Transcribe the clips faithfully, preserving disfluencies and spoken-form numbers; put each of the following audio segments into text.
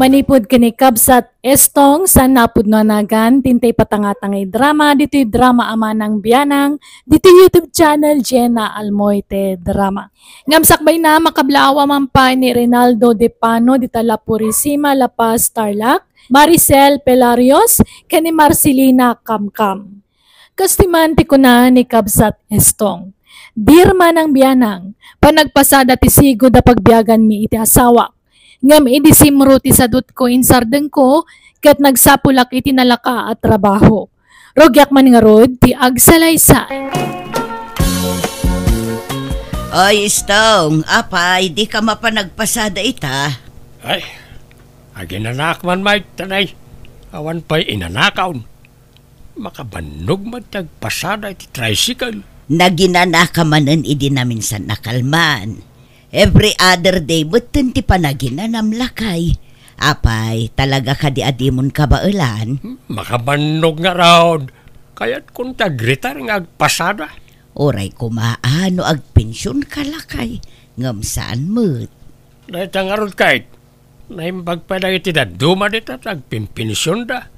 Manipud ken ni Kabsat Estong, saan a pudno a nagan, ti intay patangatangay drama, ditoy Drama a Manang Bianang, ditoy YouTube channel, Jenna Almoite Drama. Ngem sakbayna, makablaaw a man pay ni Rinaldo De Pano, dita La Purisima, La Paz, Tarlac, Maricel Pelarios, ken ni Marcelina Kamkam. Kas ti man ti kuna ni Kabsat Estong, "Dear Manang Bianang, panagpasada ti sigud a pagbiaganmi iti asawak. Ngem idi simro ti sadutko, insardengko, ket nagsapulak iti nalaka a trabaho. Rugiak man ngarud ti agsalaysay." Ay, Estong, apay, di ka mapanagpasada ita? Ay, aginanaak man, Mike, tanay. Awan pay inanakaon. Makabannog met ti agpasada iti tricycle. Naginanaka manen idi naminsan a kalman. Every other day metten ti panaginanam, lakay. Apay, talaga kadi a dimon kabaelan? Hmm, makabannog ngarud. Kayatkon ti agretire nga agpasada. Uray koma a no agpensionka, lakay. Ngem saan met. Dayta ngarud, Kate. Naimbag pay dagiti dadduma dita ti agpinpensionda.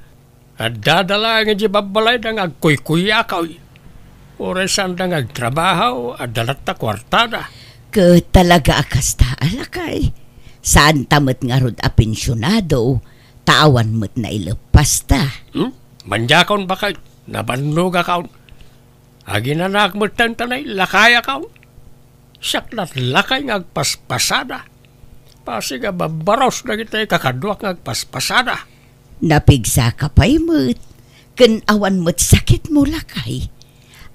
Addada laeng idiay babbalayda nga agkuykuyakaw. Uray saanda nga agtrabaho, adda latta kuartada. Ket talaga a kasta, lakay. Saanta met ngarud a pensionado, ta awan met naileppasta. Hmm? Madiakon, baket. Nabannogakon. Aginanaak metten, tanay, lakayakon. Siak latlakay nga agpaspasada. Pasig a babbaros dagiti kakaduak nga agpaspasada. Napigsaka pay met, ken awan met sakitmo, lakay.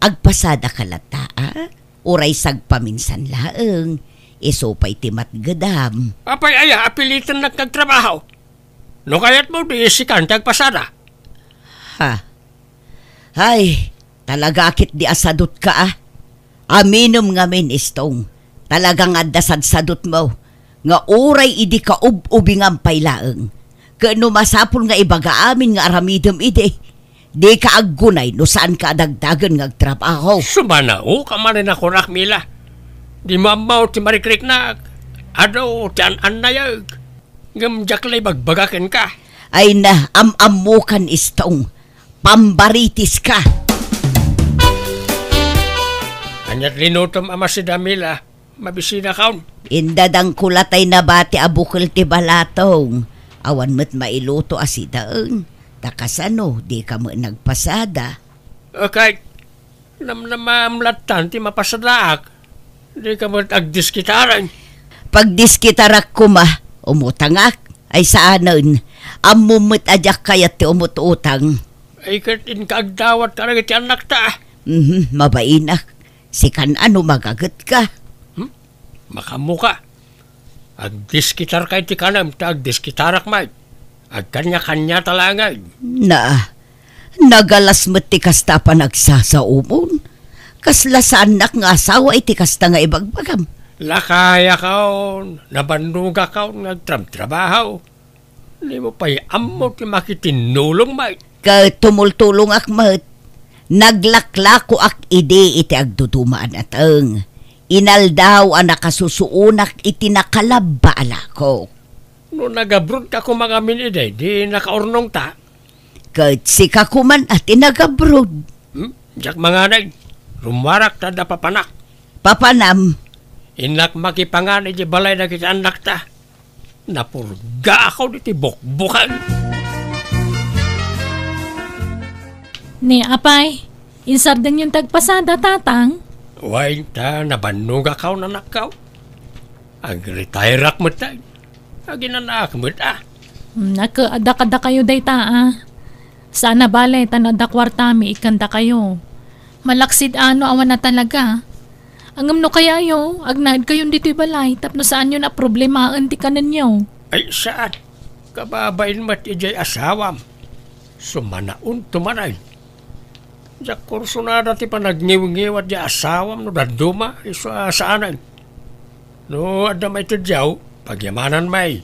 Agpasadaka latta, a? Uray sagpaminsan laeng, isu pay ti matgedam. Apay aya a pilitennak nga agtrabaho? No kayatmo, di sikan ti agpasada. Ha? Ay, talaga ketdi a sadutka, a. Aminem ngamin, Estong. Talaga nga adda sadsadutmo, nga uray idi kaub-ubingam pay laeng. Ket no masapul nga ibaga amin nga aramidem idi, dika aggunay no saanka a dagdagen nga agtrabaho. Sumanaoka manen a kunak, Mila. Dimo ammo ti marikriknak. Adu ti an-annayek. Ngem diak la ibagbaga kenka. Ay na, am-ammokan, Estong. Pambaritiska. Aniat linutom a masida, Mila? Mabisinakon. Indadangko latay nabati a bukel ti balatong. Awan met mailuto a sidaen. Ta kasano, dika met nagpasada? Okay. Namnamaam lattan ti mapasadaak. Dika met agdiskitaren. Pagdiskitarak koma, umutangak. Ay saanen, ammom met a diak kayat ti umut-utang. Ay ket inka agdawat kadagiti annakta. Mhm, mabainak. Sikan a no magagetka. Hmm? Makaammoka. Agdiskitarka iti kanem ta agdiskitarak met. Agkaniakaniata laengen. Na, nagalas met ti kasta a panagsasaomon. Kasla saannak nga asawa iti kasta nga ibagbagam. Lakayakon, nabannogakon nga agtrabtrabaho. Dimo pay ammo ti makitinnulong met. Ket tumultulongak met. Naglaklakoak idi iti agduduma a nateng. Inaldaw a nakasusuonak iti nakalabba a lakok. No nagabrodka koma ngamin idi, di nakaurnongta. Ket sika koman a ti nagabroad. Hmm? Diak manganay. Rummuarak ta adda papanak. Papanam? Innak makipangan iti balay dagiti annakta. Napurgaakon iti bukbukan. Ni apay, insardengyon ti agpasada, tatang? Wen, ta nabannogakon, anakko. Agretairak met, tay. Aginanaak met, a. Hmm, naka-, adda kadakayo dayta, a. Saan a bale, ta no adda kuartami, ikkandakayo. Malaksid a no awan a talaga. Ngem no kayayo, agnaedkayon ditoy balay, tapno saanyon a problemaen ti kanenyo. Ay, saan. Kababain met idiay asawam. Sumanaonto manen. Diak kursunada ti panagniwngiwat diay asawam no dadduma, isu a saanen. No adda maitedyo, pagyamanan met.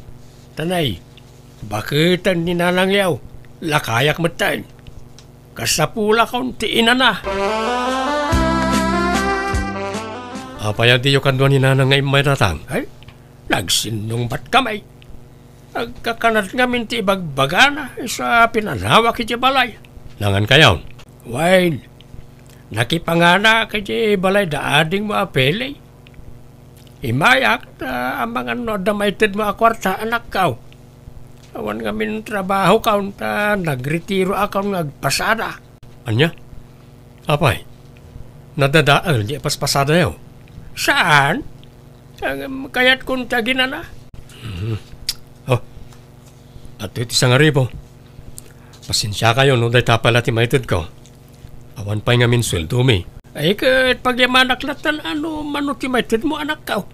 Tanay, baketen ni nanangyo, lakayak metten. Kasapulakon ti inana. Apay a diyo kadua ni nanang nga immay, tatang? Ay, nagsinnungbatka met. Agkakanat ngamin ti ibagbagana, isu a pinanawak iti balay. Nangan kayon? Wen, nakipangana iti balay da adingmo a Pele. Imayak ta amangan no adda maitedmo a kuarta, anakko. Awan ngamin trabaho kaon ta nagretiro a kaon nga agpasada. Ania? Apay, nadadael di paspasadayo? Saan? Ang kayatkon ti aginana. Mhm. Oh, adtoy ti sangaribu. Pasensiakayo no dayta pay la ti maitedko. Awan pay ngamin sueldomi. Ay, ket pagyamanak latta no mano ti maitedmo, anakko.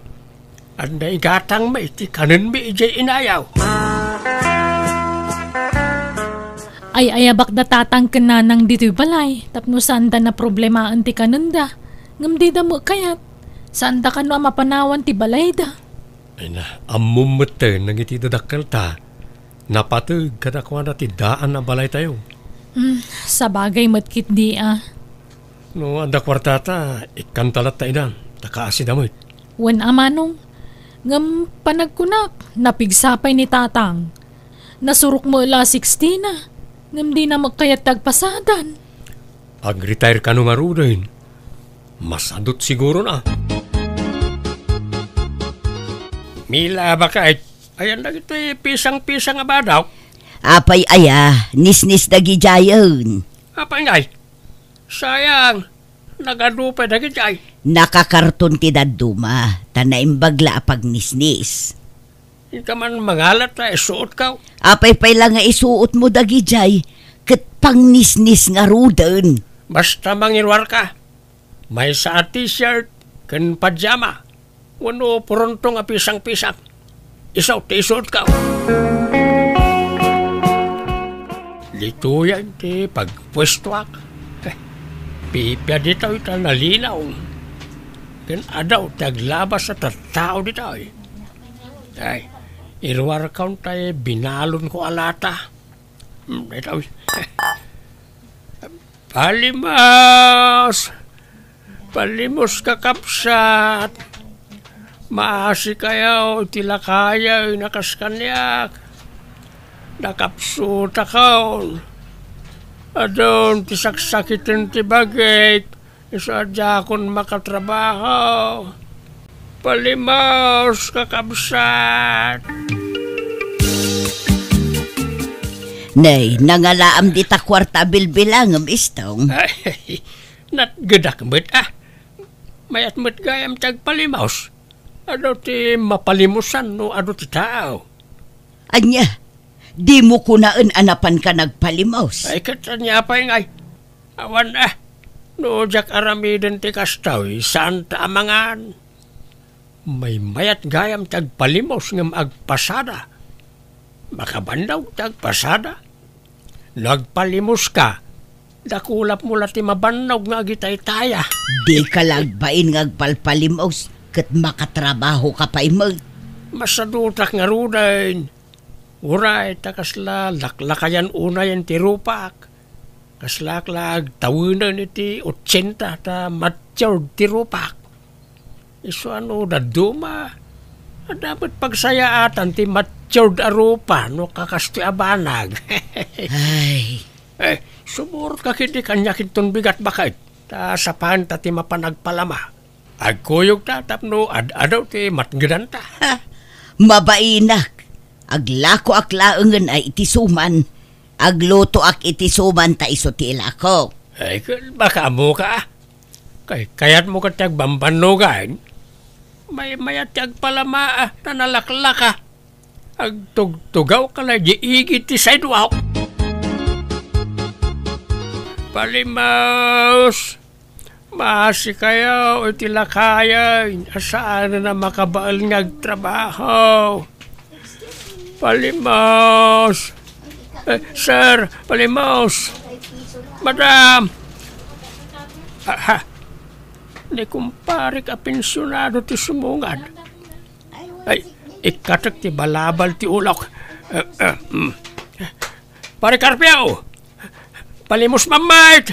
Adda igatangmi iti kanenmi idiay inayo. Ay-ayabak da tatang ken nanang ditoy balay tapno saanda naproblemaen ti kanenda. Ngem dida met kayat. Saanda kano a mapanawan ti balayda. Ay na, ammom metten dagiti dadakkelta. Napateg kadakuada ti daan a balaytayo. Hmm, sabagay met ketdi a. No adda kuartata, ikkanta latta idan, ta kaasida met. Wen a manong, ngem panagkunak, napigsa pay ni tatang. Nasurok met la sixteen a, ngem dina met kayat ti agpasadan. Ag-retire kano ngaruden. Masadut siguro na. Mila, bakay, ayan dagiti pisang-pisang a badaw. Apay aya, nisnis dagidiayen. Apay ngay, sayang, nagadu pay dagidiay. Nakakarton ti dadduma, ta naimbag la a pagnisnis. Inka man mangalat ta isuotko. Apay pay la nga isuotmo dagidiay, ket pangnisnis ngaruden. Basta mangiruarka. Maysa a t-shirt ken pajama wenno purontong a pisang-pisang. Isu ti isuotko. Ditoyen ti pagpuestoak. Eh, pipia ditoy ta nalinaw. Ken adu ti aglabas a tattao ditoy. Ay, iruarkon tay binalonko a lata. Hmm, daytoy. Palimos! Palimos, kakabsat! Maasikayo iti lakayen a kas kaniak. Nakapsutakon. Adun ti saksakiten ti bagik. Isu a diakon makatrabaho. Palimos, kakabsat! Nay, nangalaam dita kuarta a bilbilangem, Istong. Ay, natgedak met, ah. Mayat met gayam ti agpalimos. Adu ti mapalimosan no adu ti tao. Ania, dimo kunaen a napanka nagpalimos? Ay, ket ania pay ngay? Awan, ah. No diak aramiden ti kastoy, saanta a mangan. Maymayat gayam ti agpalimos ngem agpasada. Makabannog ti agpasada. No agpalimoska, dakulapmo la ti mabannog nga agitaytaya. Dika la agbain nga agpalpalimos ket makatrabahoka pay met. Masadutak ngaruden. Uray ta kasla laklakayan unayen ti rupak. Kaslaak la agtawenen iti otsenta ta matured ti rupak. Isu a no dadduma, adda met pagsayaatan ti matured a rupa no kakastoy a banag. Ay. Eh, sumurotka ketdi kaniak inton bigat, baket, ta sapaenta ti mapan agpalama. Agkuyogta tapno ad-adu ti matngedanta. Ha! Mabainak. Aglakoak laengen a iti suman. Aglutoak iti suman ta isu ti ilakok. Ay, ket baka ammoka. Kay, kayatmo ket ti agbambannogan? Maymayat ti agpalama, ah, ta nalaklaka. Agtugtugawka la idiay igid ti sidewalk. Palimos! Maasikayo iti lakayen a saanen a makabael nga agtrabaho. Palimos! Eh, sir, palimos! Madam! Aha! Ni kumparek a pensionado ti sumungad. Ay, ikkatek ti balabal ti ulok. Eh, eh, mm. Pare Carpio! Palimos, mammait!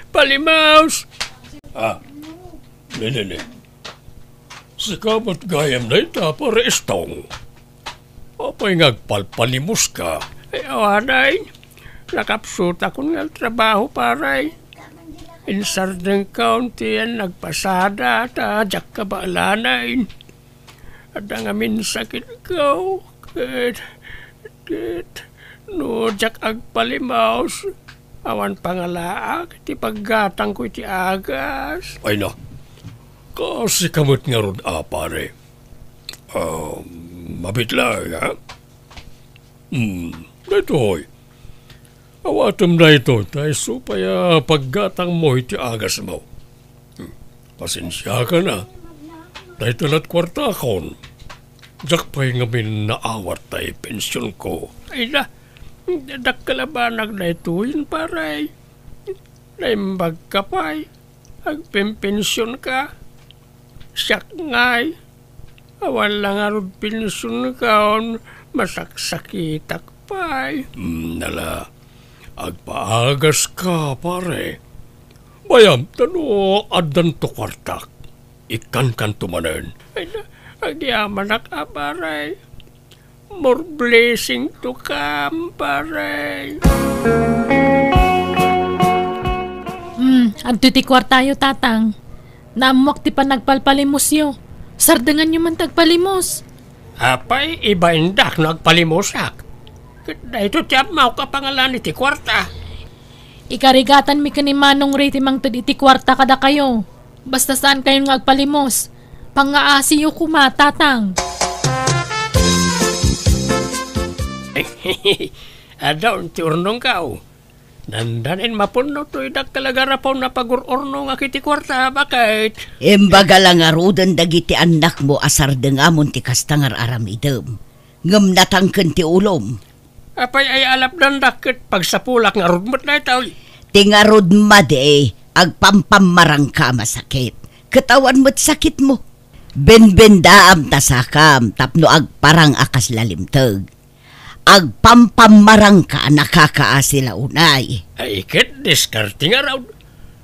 Palimos! Ah, ne, ne, ne. Sika met gayam dayta, Pare Estong. Apay nga agpalpalimuska? Ay, awanen. Nakapsutakon nga agtrabaho, pare. Insardengkon ti nagpasada ta diak kabaelanen. Adda ngamin sakitko, ket, ket, no diak agpalimus, awan pangalaak ti paggatangko iti agas. Ay na, kasika met ngarud a, pare. Ah, mabitla, ha? Hmm, daytoy. Awatem daytoy, ta isu pay a paggatangmo iti agasmo. Hmm, pasensiakan a. Daytoy lat kuartakon. Diak pay ngamin naawat tay pensionko. Ay na, dakkel a banag daytoyen, pare. Naimbagka pay. Agpenpensionka. Siak ngay, awan la ngarud pensionko, masaksakitak pay. Hmm, ala, agpaagaska, pare. Bayam, ta no addanto kuartak, ikkankanto manen. Ay na, agyamanak a, pare. More blessing to come, pare. Hmm, adtoy ti kuartayo, Tatang. Naammoak ti panagpalpalimusyo. Sardenganyo man ti agpalimus. Apay, ibaindak no agpalimusak. Ket daytoy ti ammok a pangalan iti kuarta. Ikarigatanmi ken ni Manong Ray ti mangted iti kuarta kadakayo. Basta saankayon nga agpalimus. Pangngaasiyo koma, Tatang. Adda ti urnongko. Nandanin mapunno toy dakkel a garapaw a pagur-urnongak iti kuarta, baket. Imbaga la ngaruden dagiti annakmo a sardengamon ti kasta nga ar-aramidem. Ngem natangken ti ulom. Apay ay alapdandak ket pagsapulak ngarud met daytoy? Ti ngarud madi, agpampammarangka a masakit. Ket awan met sakitmo. Benbendaam ta sakam tapno agparang a kasla limteg. Agpampammarangka a nakakaasi la unay. Ay, ket diskarte ngarud.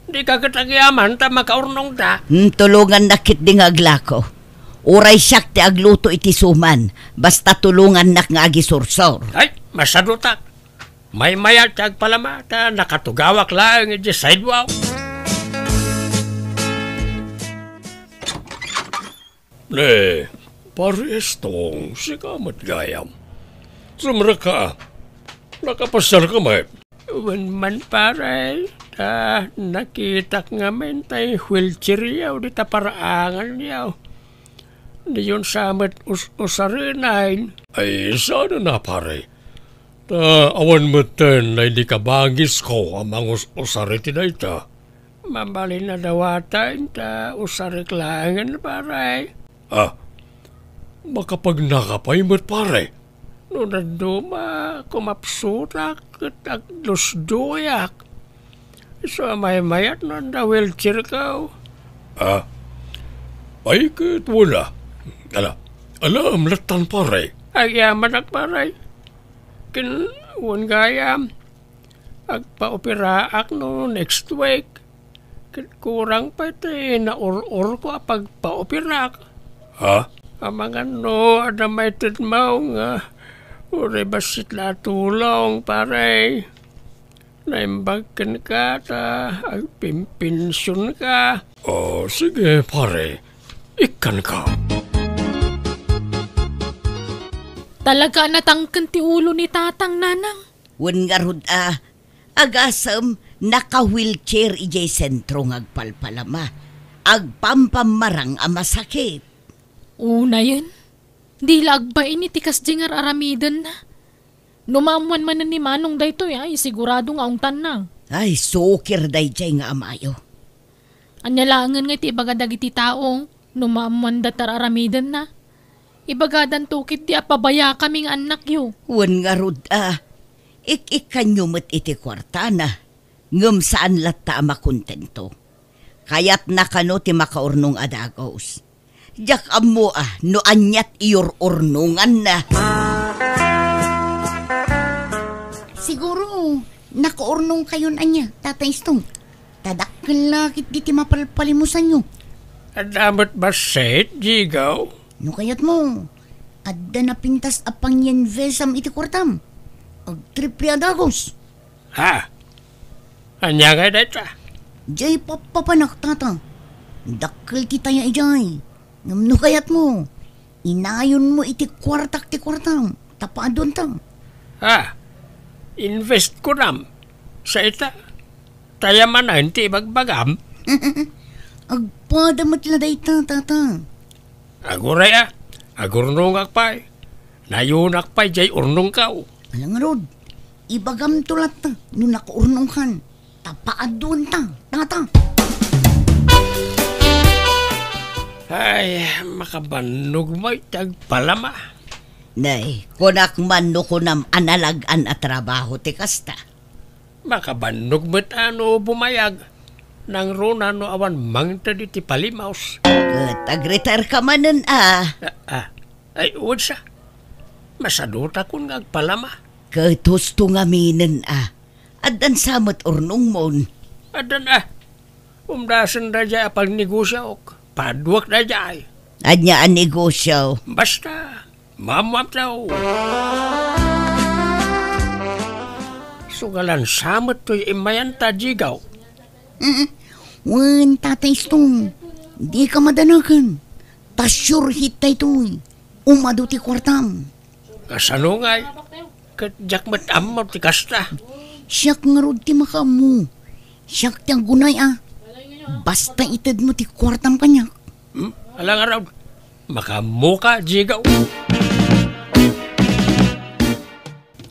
Dika ket agyaman ta makaurnongta. Hmm, tulongannak ketdi nga aglako. Uray siak ti agluto iti suman, basta tulongannak nga agisursor. Ay, masadutak. Maymayat ti agpalama ta nakatugawak laeng iti sidewalk. Ne, Pare Estong, sika met gayam. Sumrekka. Nakapasiarka met? Wen man, pare, ta nakitak ngamin tay wheelchairyo dita paraanganyo. Diyon sa met us-, usarenen. Ay, saan a, pare? Ta awan metten daydi kabangisko a mangus-usar iti dayta. Mabalin a dawaten ta usarek laengen, pare. Ah, makapagnaka pay met, pare. No dadduma, kumapsutak ket agdusduyak. Isu a maymayat no adda wheelchairko. Ah, ay ket wala. Ala, ala, am lattan, pare. Agyamanak, pare. Ken wen gayam, agpaoperaak no next week. Ket kurang pay ti naur-urko a pagpaoperak. Ha? Amangan no adda maitedmo nga uray bassit la a tulong, pare. Naimbag kenka ta agpimpensionka. Oh, sige, pare. Ikkanka. Talaga a natangken ti ulo ni Tatang, Nanang. Wen ngarud a, agasem, naka-wheelchair idiay sentro nga agpalpalama. Agpampammarang a masakit. Unayen, di la agbain iti kasdi nga ar-aramidenna. No maammoan manen ni Manong daytoy, ay, sigurado nga ungtanna. Ay, sukir daydiay nga amayo. Ania laengen nga iti ibaga dagiti tao no maammoanda ti ar-aramidenna? Ibagadanto ketdi a pabayakami nga annakyo. Wen ngarud a, ik-ikkanyo met iti kuartana, ngem saan latta a makontento. Kayatna kano ti makaurnong a dagus. Diak ammo a no aniat iyur-urnonganna. Siguro, nakaurnongkayon ania, Tatay Stong? Ta dakkel la ketdi ti mapalpalimusanyo. Adda met bassit, Jigaw? No kayatmo, Adda napintas a pangininvestam iti kuartam. Agtriple a dagus. Ha? Ania ngay dayta? Diay pappapanak, tata. Dakkel ti taya idiay. Ngem no kayatmo, inayonmo iti kuartak ti kuartam, ta paaduanta. Ha? Invest kunam? Sa ita? Taya manen ti ibagbagam? Agpada met la dayta, tata. Aguray a, agurnongak pay. Nayonak pay diay urnongko. Ala ngarud, ibagamto latta no nakaurnongkan. Ta paaduanta, tata. Ay, makabannog met ti agpalama. Nay, kunak man no kunam a nalag-an a trabaho ti kasta. Makabannog met a no bumayag, nangruna no awan mangted iti palimaos. Ket agretire ka manen a. Ah, ah. Ay, wen sa. Masadutakon nga agpalama. Ket husto ngaminen a. Addan sa met urnongmon. Addan a. Umdasen daydiay a pagnegosioak. Paduak daydiay. Ania a negosio? Basta, maammoam taw. Sugalan sa met toy immayanta, Jigaw. Mm. Wen, Tata Istong, dika madanagan. Ta sure hit daytoy. Umadu ti kuartam. Kasano ngay? Ket diak met ammo ti kasta. Siak ngarud ti makaammo. Siak ti aggunay a. Basta itedmo ti kuartam kaniak. Hmm? Ala ngarud. Makaammoka, Jigaw.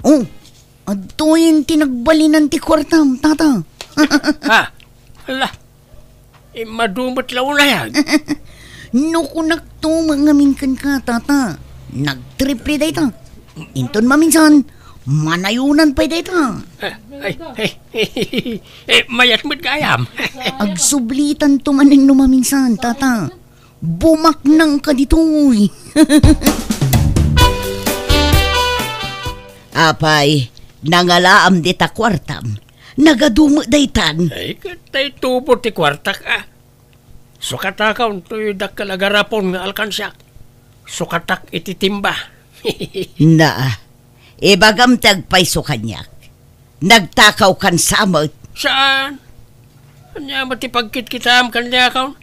Oh, adtoyen ti nagbalinan ti kuartam, tata. Ha? Ala, immadu met la unay. No kunakto met ngamin kenka, tata, nagtriple dayta. Inton maminsan, manayonan pay dayta. Eh, ay, ay, eh, mayat met gayam. Agsublitanto manen no maminsan, tata. Bumaknangka ditoy. Apay, nangalaam dita kuartam. Nagadu met daytan. Ay, ket tay tubo ti kuartak, a. Sukatakaw toy dakkel a garapon nga alkansiak. Sukatak iti timba. Naa, ibagam ti agpayso kaniak. Nagtakawkan sa met. Saan? Ania met ti pagkitkitaem kaniakon?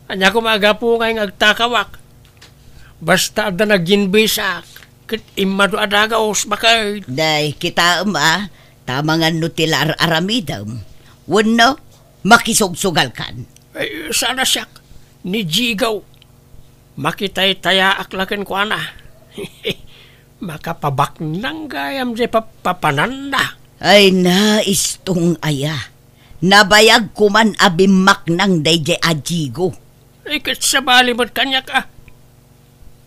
Ania koma a gapu nga agtakawak? Basta adda naginbisak, ket immadu a dagus, baket. Nay, kitaem a, ta mangan no ti la ar-aramidem. Wenno, makisugsugalkan. Ay, saan a siak, ni Jigaw. Makitaytayaak la kenkuana. Makapabaknang gayam diay pap-, papananna. Ay na, Istong aya. Nabayag koman a bimmaknang daydiay a Jigo. Ay, ket sabali met kaniak a.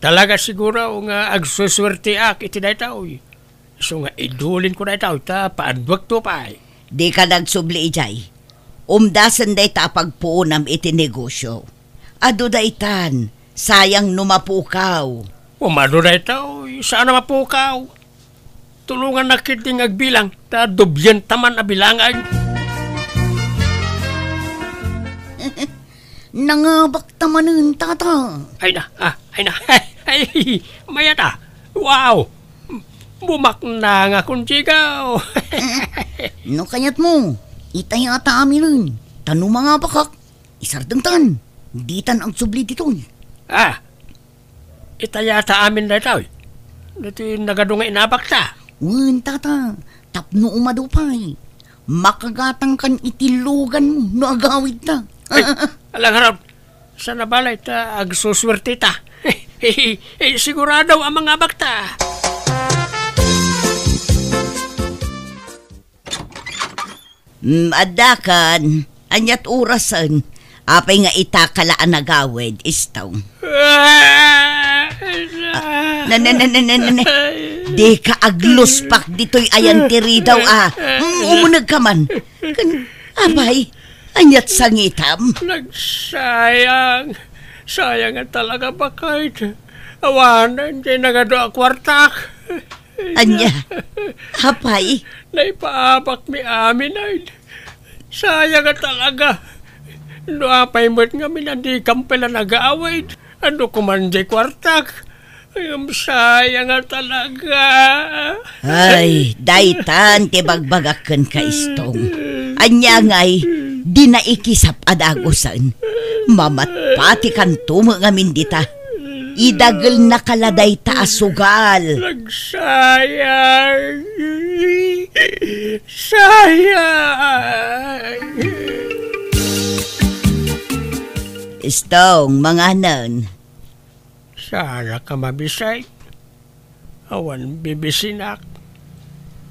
Talaga siguro nga agsusuerteak iti daytoy. Isu nga idulinko daytoy ta paaduakto pay. Dika nagsubli idiay. Umdasen dayta a pagpuonam iti negosio. Adu daytan, sayang no mapukaw. Umadu daytoy, saan a mapukaw. Tulongannak ketdi nga agbilang, ta dublienta man a bilangan. Nangabakta manen, tata. Ay na, ah, ay na. Ay, mayat a. Wow! Bumaknang a kuntigaw. No kayatmo, itayata aminen. Ta no mangabakak, isardengtan. Ditan agsubli ditoy. Ah, itayata amin daytoy. Ditoy nagadu nga inabakta. Wen, tata, tapno umadu pay. Makagatangkan iti luganmo no agawidta. Ay, ala ngarud, saan a balay ta agsusuerteta. Eh, sigurado a mangabakta. Mm, addakan, aniat orasen? Apay nga ita ka la a nagawid, Istong? Ah, na, na, na, na, na, na, na. Dika agluspak ditoy ayan ti ridaw, ah. Mm, umuneg ka man. Kan, apay, aniat sangitam? Nagsayang. Sayang nga talaga, baket. Awanen ti nagadu a kuartak. Ania? Apay? Naipaabakmi amin, ay. Sayang nga talaga. No apay met ngamin a dikam pay la nagawid. Adu koman diay kuartak. Ngem sayang a talaga. Ay, daytan ti bagbagak kenka, Istong. Ania ngay, di naikisap a dagusen. Mamatpatikanto met ngamin dita. Idagelnaka la dayta a sugal. Nagsayang. Sayang. Istong, manganen. Saanka mabisay. Awan bibisinak.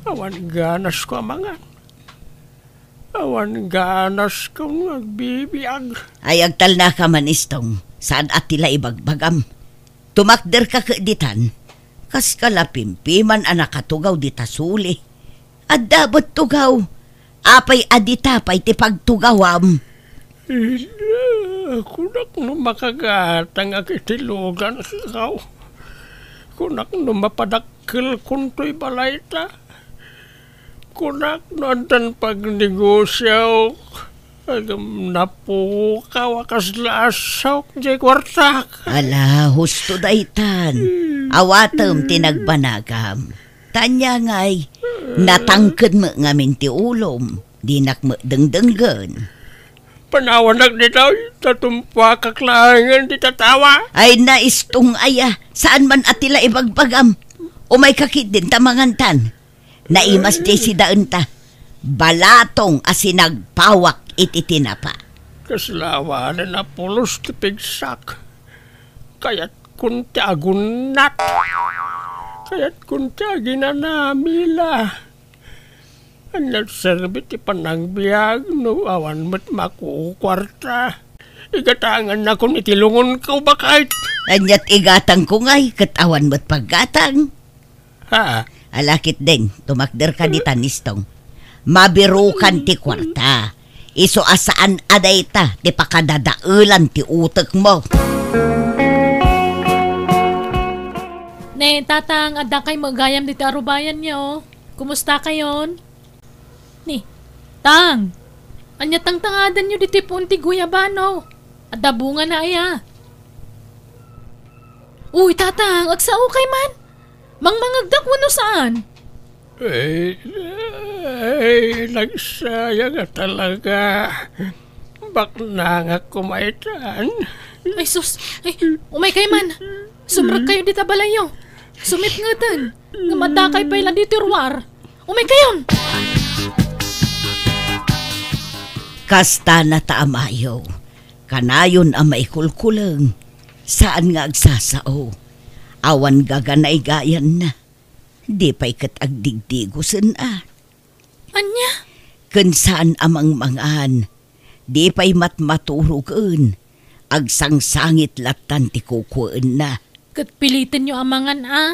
Awan ganasko a mangan. Awan ganasko nga agbibiag. Ay, agtalnaka man, Istong. Saan a ti la ibagbagam? Tumakderka ket ditan. Kaska la pimpiman a nakatugaw dita suli. Adda met tugaw. Apay a dita pay ti pagtugawam? Ina, kunak no makagatangak iti luganko. Kunak no mapadakkelkon toy balayta. Kunak no addan pagnegosiok. Ngem napukaw a kasla a saok diay kuartak. Ala, husto daytan. Awatem ti nagbanagam. Ta ania ngay, natangked met ngamin ti ulom, dinak met dengdenggen. Panawanak ditoy, ta tumpuakak laengen ti tatawa. Ay, na, Istong aya, saan man a ti la ibagbagam. Umayka ketdin ta mangantan. Naimas diay sidaenta. Balatong a sinagpawak iti tinapa. Kasla awanen a pulos ti pigsak. Kayatkon ti agunnat. Kayatkon ti aginanamila. Ania ti serbi ti panagbiag no awan met makukuarta? Igatangannakon iti lungonko, baket. Ania ti igatangko ngay ket awan met paggatang? Ha? Ala ketdin, tumakderka ditan, Istong. Mabirukan ti kuarta. Isu a saan a dayta ti pakadadaelan ti utekmo. Ne, Tatang, addakay met gayam ditoy arubayanyo. Kumustakayon? Ni, Tang, ania tangtangadanyo ditoy puon ti guyabano? Adda bungana aya? Uy, Tatang, agsaokay man. Mangmangegdak wenno saan? Ay, ay, nagsayang a talaga. Baknangak koma itan. Ay, sus. Ay, umaykay man. Sumrekkayo dita balayyo. Sumipngeten. Ngem addakay pay la ditoy ruar. Umaykayon! Kasta na ta, amayo. Kanayon a maikulkuleng. Saan nga agsasao. Awan gaganaygayanna. Di pay ket agdigdigosen a. Ania? Ken saan a mangmangan. Di pay matmaturogen. Agsangsangit lattan ti kukuenna. Ket pilitenyo a mangan a.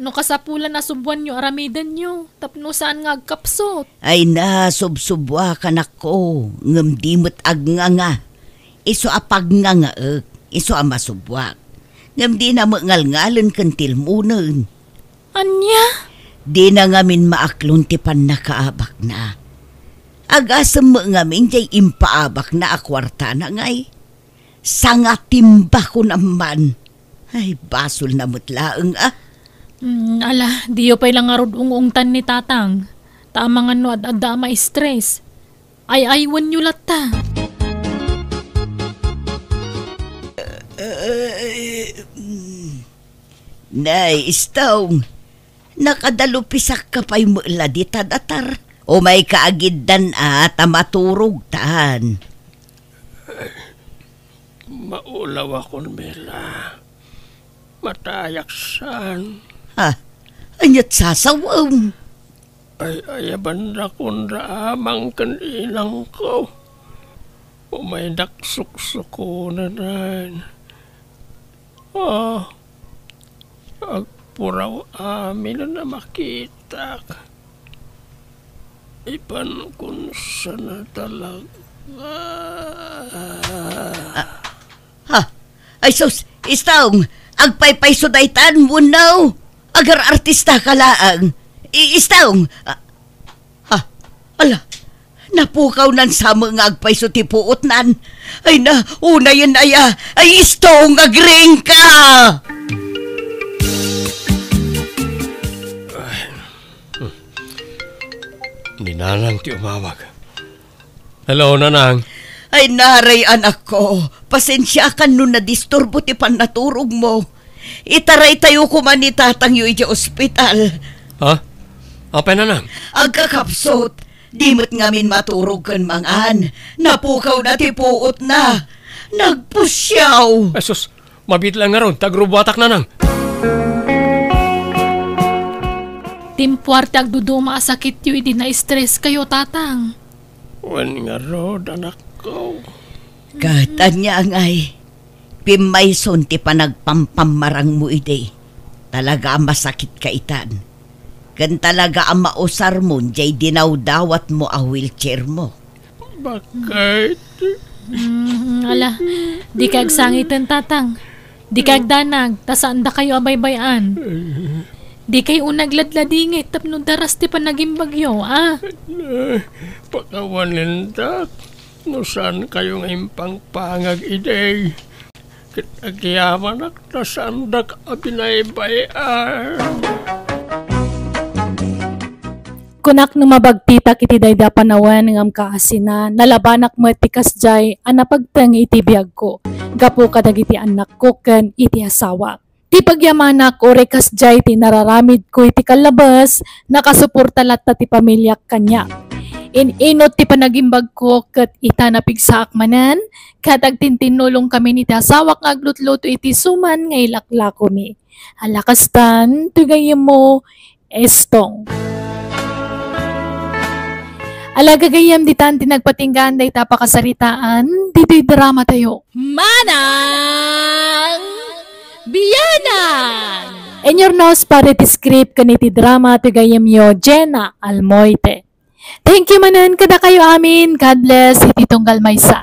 No kasapulan a suboanyo aramidenyo, tapno saan nga agkapsut. Ay na, subsuboakanakko, ngem di met agnganga. Isu a pagngangaek, isu a masuboak. Ngem dina met ngalngalen ken tilmonen. Ania? Dina ngamin maaklon ti pannakaabakna. Agasem met ngamin diay impaabakna a kuartana ngay. Sangatimba kunam man. Ay, basolna met laeng a. Mm, ala, diyo pay la ngarud ung-ungtan ni Tatang. Ta amangan no ad-adda a ma-stress. Ay-aywenyo latta. Ay, mm. Nay, Istong, nakadalupisakka pay met la dita datar. Umayka agiddan a ta maturogtan. Maulawakon, Mila. Matayak saan. Ha? Aniat sasawem? Ay-ayabandakon da amang ken inangko. Umaydak suksukonen. Ah, agpuraw aminen a makitak. Ipankon sana talaga. Ah, ha? Ay sus, Istong, agpaypayso daytan, wenno? Agar-artistaka laeng. I-, Istong, ah, Ha? Ala, napukawnan sa met nga agpayso ti puotnan. Ay na, unayen aya. Ay, Istong, agriingka! Nanang ti umawag. Hello, Nanang. Ay, naray, anakko. Pasensiakan no nadisturbo ti pannaturogmo. Itaraytayo koma ni tatangyo idiay ospital. Ha? Apay, Nanang? Agkakapsut, di met ngamin maturog ken mangan. Napukawna ti puotna. Nagpusiaw. Ay, sus, mabiit laeng ngarud, ta agrubuatak, Nanang. Timpuar ti agduduma a sakityo idi na-stress kayo, Tatang. Wen ngarud, anakko. Ket ania ngay, pimmayson ti panagpampammarangmo idi. Talaga a masakit ka itan. Ken talaga a mausarmon diay dinawdawatmo a wheelchairmo. Bakit? Mm, ala, di ka agsangiten, Tatang. Di ka agdanag, ta saandakayo a baybay-an. Di kayo unay agladladingit tapno daras ti panagimbagyo, a? Pakawanindak no saan kayo nga impangpangag idi. Ket agyamanak ta saandak a binaybay-an. Kunak no mabagtitak iti daydi a panawen ngem kaasina, nalabanak met ti kasdiay a napagteng iti biagko gapu kadagiti annakko ken iti asawak. Ti pagyamanak uray kasdiay ti nararamidko iti kallabes, nakasuporta latta ti pamiliak kaniak. In-inut ti panagimbagko ket ita napigsaak manen, ket agtintinnulongkami iti asawak nga aglutluto iti suman nga ilaklakomi. Ala kastan, ti gayyemmo, Estong. Ala gagayyem, ditan ti nagpatinggaan dayta a pakasaritaan, ditoy drama tayo. Manang Bianang! In your nose, pare ti script, ken iti drama, ti gayyemyo, Jenna Almoite. Thank you manen kadakayo amin. God bless. Iti tunggal maysa.